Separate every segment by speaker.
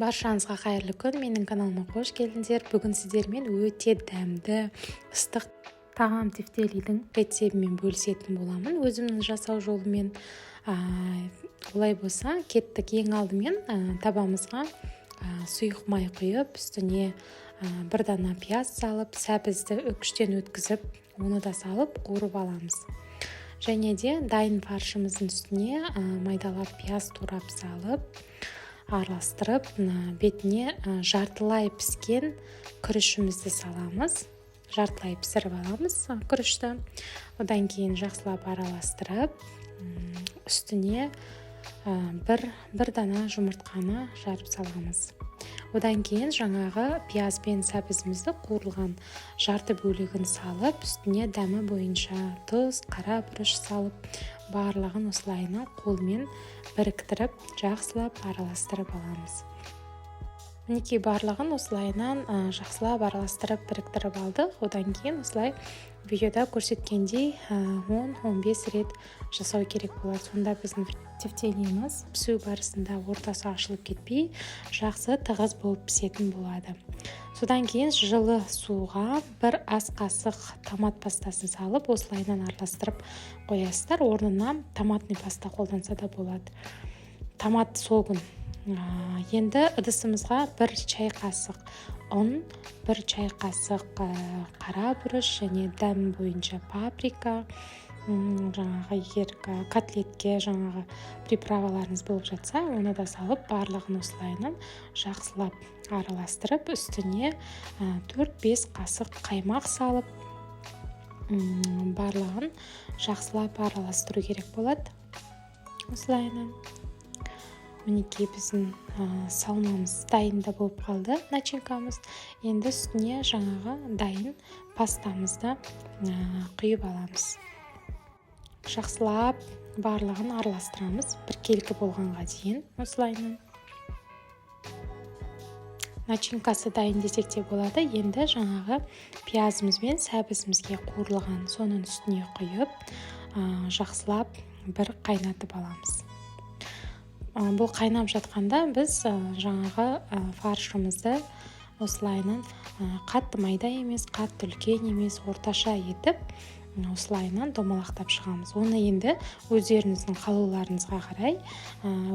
Speaker 1: Баршаңызға қайырлы күн! Менің каналыма қош келдіңдер! Бүгін сіздермен өте дәмді ыстық тағам, тефтелидің рецептімен бөлісетін боламын, өзімнің жасау жолымен. Олай болса, кеттік! Ең алдымен табамызға сұйық май құйып, үстіне бір дана пияз салып, сәбізді үккіштен өткізіп, оны да салып, қуырып аламыз. Және де дайын фаршымыздың үстіне майдалап пияз турап салып, араластырып, бетіне жартылай піскен күрішімізді саламыз. Жартылай пісіріп аламыз күрішті. Одан кейін жақсылап араластырып, үстіне бір дана жұмыртқаны жарып саламыз. Одан кейін жаңағы пияз бен сәбізімізді қуырылған жарты бөлігін салып, үстіне дәмі бойынша тұз, қара бұрыш салып, барлығын осылайынан қолмен біріктіріп, жақсылап араластырып аламыз. Мінекей, барлығын осылайынан жақсылап араластырып, біріктіріп алдық. Одан кейін осылай видеода көрсеткендей 10-15 рет жасау керек болады. Сонда біздің тефтелиміз пісу барысында ортасы ашылып кетпей, жақсы тығыз болып пісетін болады. Содан кейін жылы суға бір ас қасық томат пастасын салып, осылайынан араластырып қоясыздар. Орнына томатный паста қолданса да болады, томат согын. Енді ыдысымызға бір чай қасық ұн, бір чай қасық қара бұрыш және дәм бойынша паприка, жаңағы егер котлетке жаңағы приправаларыңыз болып жатса, оны да салып, барлығын осылайынан жақсылап араластырып, үстіне 4-5 қасық қаймақ салып, барлығын жақсылап араластыру керек болады осылайынан. Мінекей, біздің салмамыз дайын да болып қалды, начинкамыз. Енді үстіне жаңағы дайын пастамызды құйып аламыз. Жақсылап барлығын араластырамыз біркелкі болғанға дейін осылайынан. Начинкасы дайын десек те болады. Енді жаңағы пиязымыз бен сәбізімізге қуырылған, соның үстіне құйып, жақсылап бір қайнатып аламыз. Бұл қайнап жатқанда біз жаңағы фаршымызды осылайынан қатты майда емес, қатты үлкен емес, орташа етіп, осылайынан домалақтап шығамыз. Оны енді өздеріңіздің қалауларыңызға қарай,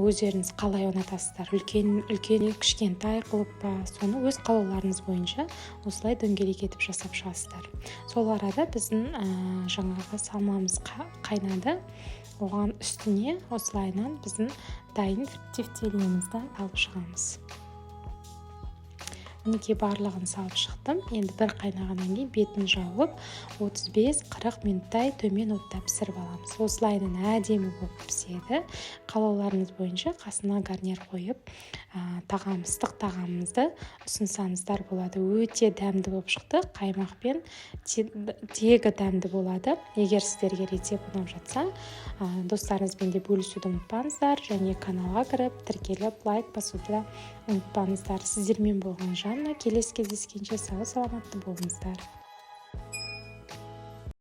Speaker 1: өздеріңіз қалай ұнатасыздар, үлкен үлкен, кішкентай қылып па, соны өз қалауларыңыз бойынша осылай дөңгелек етіп жасап шығасыздар. Сол арада біздің жаңағы салмамыз қайнады. Оған үстіне осылайынан біздің дайын тефтелімізді алып шығамыз. Мінекей, барлығын салып шықтым. Енді бір қайнағаннан кейін бетін жауып, 35-40 минуттай төмен отта пісіріп аламыз. Осылайынан әдемі болып піседі. Қалауларыңыз бойынша қасына гарнир қойып, тағам, ыстық тағамымызды ұсынсаңыздар болады. Өте дәмді болып шықты, қаймақпен тегі дәмді болады. Егер сіздерге рецепт ұнап жатса, достарыңызбен де бөлісуді ұмытпаңыздар және каналға кіріп, тіркеліп, лайк басуды да ұмытпаңыздар. Сіздермен болған Жанна. Келесі кездескенше сау саламатты болыңыздар!